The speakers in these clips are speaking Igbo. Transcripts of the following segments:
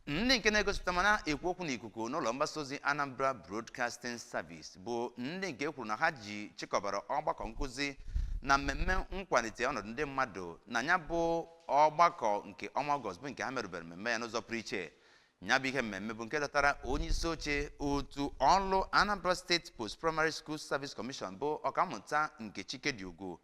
Ndị nke na-egosipụta ma na-ekwu okwu n'ikuku n'ụlọ mgbasa ozi Anambra Broadcasting Service bụ ndị nke kwuru na ha ji chịkọbara ọgbakọ nkụzi na mmemme nkwalite ọnọdụ ndị mmadụ na ya bụ ọgbakọ nke ọnwa Ọgọst, bụ nke ha merubere mmemme ya n'ụzọ pụrụ iche. Ya bụ ihe mmemme bụ nke dọtara onye isi oche otu ọlụ Anambra State Post Primary School Service Commission, bụ Ọkammụta Nkechi Kediugwu,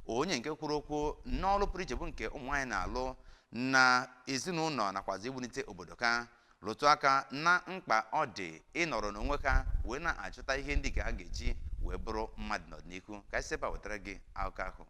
onye nke kwuru okwu n'ọrụ pụrụ iche bụ nke ụmụ nwaanyị na-alụ na ezinụlọ nakwazi iwulite obodo, ka rụtụ aka na mkpa ọ dị ịnọrọ n'onwe ha wee na-achọta ihe ndị nke ha ga-eji wee bụrụ mmadụ n'ọdịnihu. Ka anyị sị ebe a wetara gị akụkọ ahụ.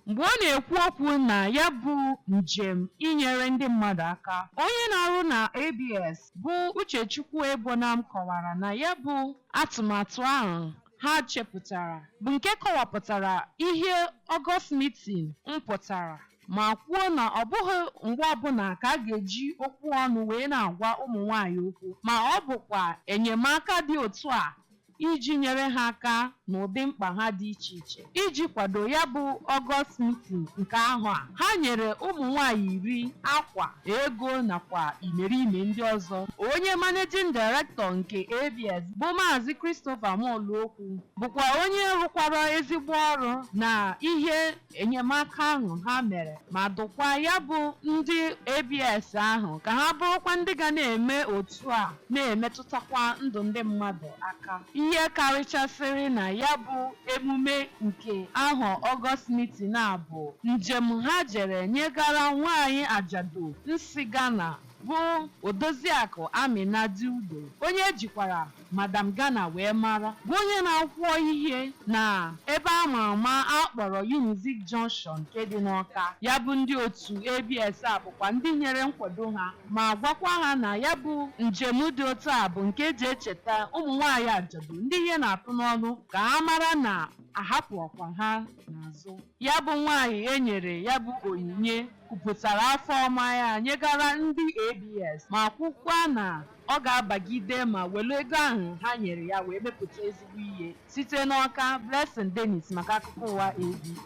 Mgbe ọ na-ekwu okwu na ya bụ njem inyere ndị mmadụ aka, onye na-arụ na ABS bụ Uchechukwu Ebonam kọwara na ya bụ atụmatụ ahụ ha chepụtara bụ nke kọwapụtara ihe August meeting mpụtara, ma kwuo na ọ bụghị mgbe ọbụla ka a ga-eji okwu ọnụ wee na-agwa ụmụ nwanyị okwu, ma ọ bụkwa enyemaka dị otu a iji nyere ha aka n'ụdị mkpa ha dị iche iche. Iji kwado ya bụ August meeting nke ahụ a, ha nyere ụmụ nwanyị 10 akwa, ego nakwa imerime ndị ọzọ. Onye managing director nke ABS bụ Maazị Christopher Moluokwu bụkwa onye rụkwara ezigbo ọrụ na ihe enyemaka ahụ ha mere, ma dụkwa ya bụ ndị ABS ahụ ka ha bụrụkwa ndị ga na-eme otu a na-emetụtakwa ndụ ndị mmadụ aka. Ihe karịchasịrị na ya bụ emume nke ahọ August meeting a bụ njem ha jere nyegara nwaanyị ajadu nsi Ghana bụ Odoziakụ Amina Diudo, onye ejikwara Madam Ghana wee mara, bụ onye na-akwọ ihe na ebe ama ama akpọrọ Unizik Junction nke dị n'Ọka. Ya bụ ndị otu ABS a bụkwa ndị nyere nkwado ha, ma gwakwa ha na ya bụ njem dị otu a bụ nke eji echeta ụmụ nwaanyị ajadu ndị ihe na-atụ n'ọnụ, ka ha mara na ahapụ ọkwa ha n'azụ. Ya bụ nwaanyị e nyere ya bụ onyinye kwupụtara afọ ọma ya nyegara ndị ABS, ma kwukwa na ọ ga-abagide ma were ego ahụ ha nyere ya wee mepụta ezigbo ihe. Site n'Ọka, Blessing Dennis maka akụkọ ụwa ABS.